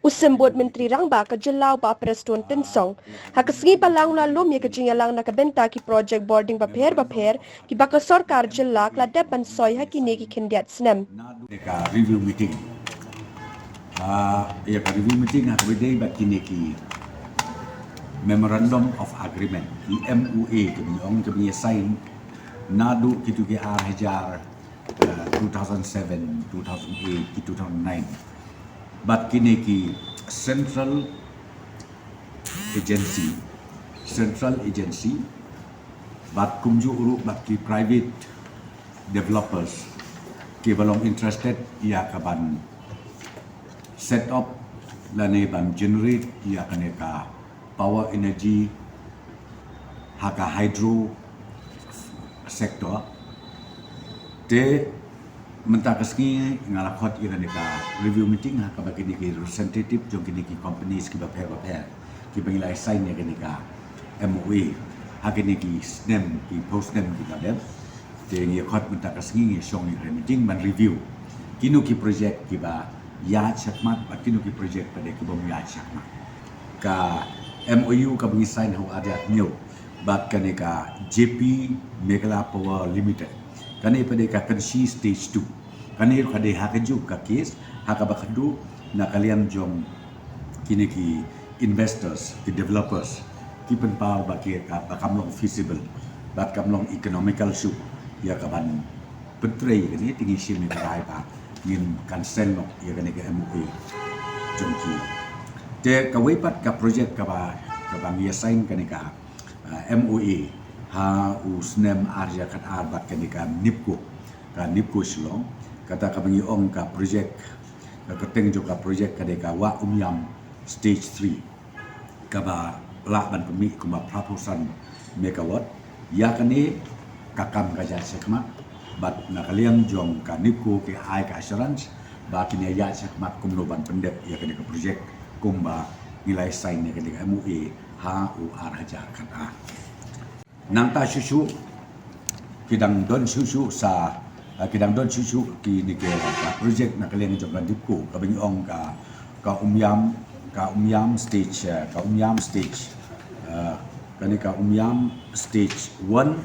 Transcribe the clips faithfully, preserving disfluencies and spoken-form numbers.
U Symbud Myntri Rangbah ka jylla u Bah Prestone Tynsong ha ka sngi Balang u la lum ïa ka jingïalang na ka bynta ki projek bording bapher bapher kiba ka sorkar jylla ka la dep ban soi ha kine ki khyndiat snem. Naduh ka review meeting, ah, ïa ka review meeting ha kaba dei bad kine ki Memorandum of Agreement, ki M O A, kaba ngi ong, kaba ngi sign naduh kitu ki ar hajar, ah, two thousand seven, two thousand eight, ki two thousand nine. Bad kine ki central agency, central agency, bad kumjuh ruh bad ki private developers kiba long interested ïa ka ban set up lane ban generate ïa kane ka power energy ha ka hydro sector. Te mynta ka sngi nga la khot ïa kane ka review meeting ha kaba kine ki representative jong kine ki companies kiba pher bapher kiba ngi la sign ïa kane ka M O A ha kine ki snem, ki phew snem kiba dep. Te ngi khot mynta ka sngi ngi shong ïa ka meeting ban review kino ki projek kiba ïaid shakhmat bad kino ki projek pat de kibym ïaid shakhmat. Ka M O U kaba ngi sign ha u ar hajar hynñiew bad kane ka J P Meghalaya Power Limited, kane pat de ka Kynshi Stage two. Kane ruh ka dei ha kajuh ka case ha kaba khatduh na ka liang jong kine ki investors, ki developers, ki pynpaw ba ki ka, ba kam long feasible, ba kam long economical shuh ïa ka ban pyntrei kane. Te ngi shim ïa ka rai ba ngin cancel noh ïa kane ka M O A jong ki. Te kawei pat ka projek kaba, kaba ngi ïa sign kane ka, ah, M O A ha u snem ar hajar khatar bad kane ka NEEPCO, ka NEEPCO Shillong. Kata kaba ngi ong ka projek, ka kyrteng jong ka projek ka dei ka Wah Umiam Stage three, kaba lah ban pynmih kumba phra phew san megawatt. Ïa kane ka kam ka ïaid shakhmat bad na ka liang jong ka NEEPCO ki ai ka assurance ba kin ïaid shakhmat kumno ban pyndep ïa kane ka projek kumba ngi la sign ïa kane ka M O A ha u ar hajar khatar. Nangta shuh shuh ki dang don shuh shuh sa, ah, ki dang don shuh shuh kine ki, ah, projek na ka liang jong ka NEEPCO kaba ngi ong ka, ka Umiam, ka Umiam stage, ah, ka Umiam stage, ah, kane ka Umiam stage one,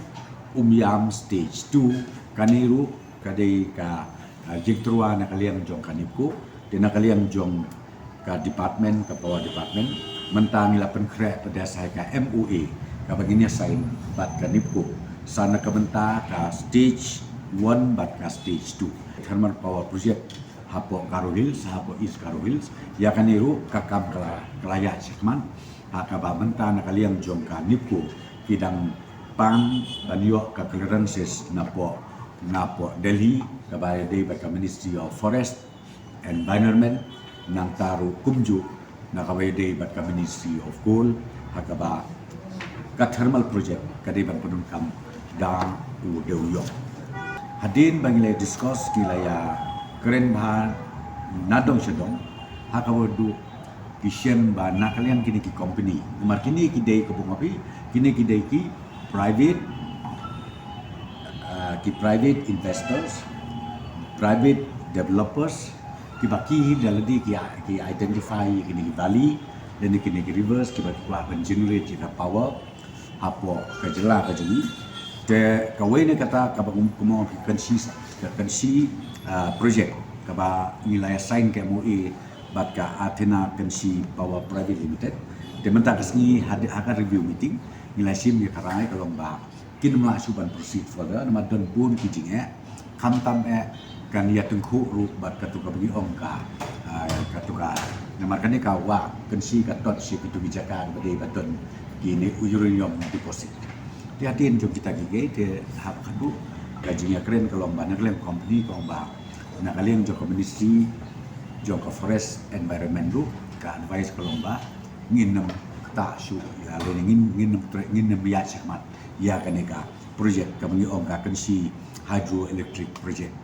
Umiam stage two, kane ruh ka dei ka, ah, jingtyrwa na ka liang jong ka NEEPCO. Te na ka liang jong ka department, ka power department, mynta ngi la pynkhreh pat de sa ïa ka M O A kaba ngin ïa sign bad ka NEEPCO sa na ka bynta ka stage one bad ka stage two thermal power project hapoh Garo Hills, hapoh East Garo Hills. Ïa kane ruh ka kam ka la, ka la ïaid shakhmat ha kaba mynta na ka liang jong ka NEEPCO ki dang pan ban ïoh ka clearances napoh, napoh Delhi, kaba dei bad ka Ministry of Forest, Environment, nangta ruh kumjuh na kaba ïadei bad ka Ministry of Coal, ha kaba ka thermal project ka dei ban pyndonkam da u dewïong. Hadien ba ngi la discuss, ngi la ïa kren bha na dong sha dong ha kaba duh ki shem ba na ka liang kine ki company, namar kine ki dei, ka bun api, kine ki dei ki private, ah, ki private investors, private developers, kiba ki hi da lade ki, ki identify kine ki valley lane kine ki rivers kiba ki kwah ban generate ïa ka power hapoh ka jylla ka jong ngi. Te kawei na kata kaba kum, kumno ki Kynshi, ka Kynshi, ah, project kaba ngi la ïa sign ka M O A bad ka Athena Kynshi Power Private Limited. Te mynta ka sngi ha, ha ka review meeting ngi la shim ïa ka rai ka long ba kin ym lah shuh ban proceed further namar don bun ki jingeh, khamtam eh kan ïa tyngkhuh ruh bad katu kaba ngi ong ka, ah, katu ka, namar kane ka Wah Kynshi ka tot sha kitu ki jaka ba dei ba don kine uranium deposit. Te hadien jong kita kiei kiei, te ha kaba khatduh ka jingïakren ka long ba na ka liang company ka ong ba na ka liang jong ka Ministry jong ka Forest Environment ruh ka advice ka long ba ngin ym ktah shuh ïa lane ngin, ngin ym tre-, ngin ym ïaid shakhmat ïa kane ka project kaba ngi ong ka Kynshi Hydroelectric Project.